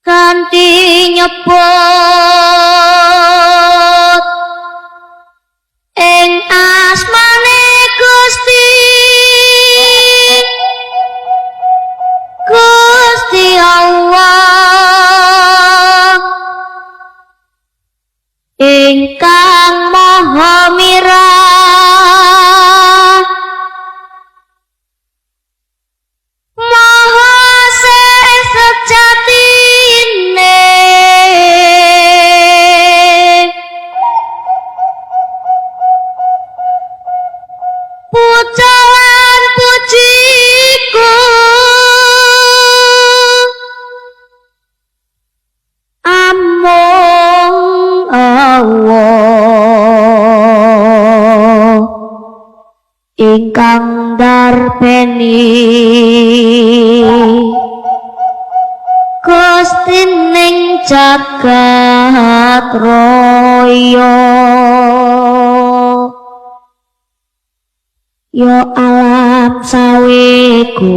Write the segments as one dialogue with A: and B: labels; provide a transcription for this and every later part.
A: Kanthi nyebut ing asmane Gusti, Gusti Allah ingkang maha mirah, maha sejatine. Puja lan pujiku amung Allah ingkang darbeni, Gusti ning jagat raya. Ya alam saweku,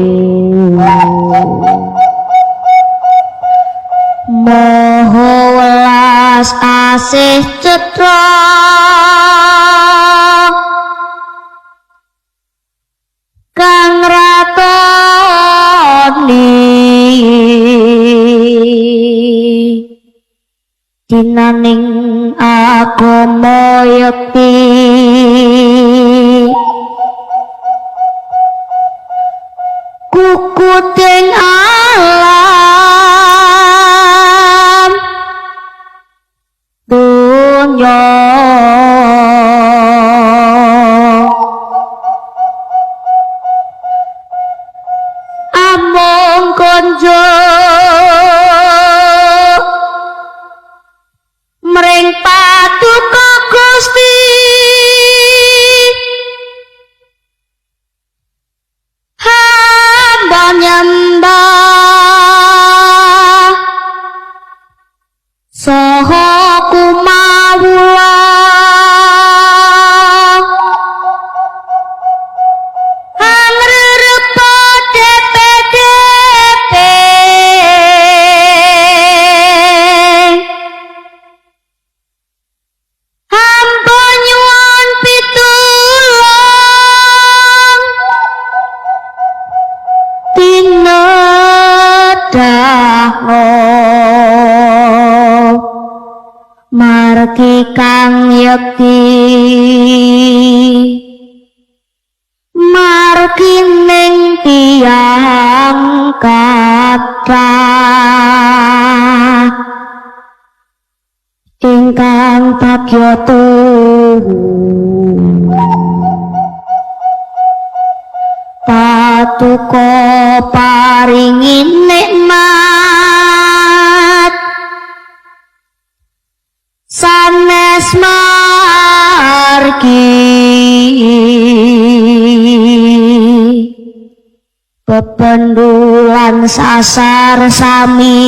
A: maha welas asih cetha, kang ratoni dinaning agama yekti, kukuting alam dunya. Amung konjuk mring paduka Gusti, hamba nyembah saha kumawula. Hangrerepa DPDP, hamba nyuwun pitulung tinedhahna margi kang yekti, margi ning tiyang kathah ingkang bagya tuhu. Patuko paringi nikmat sanes margi pependulan sasar sami.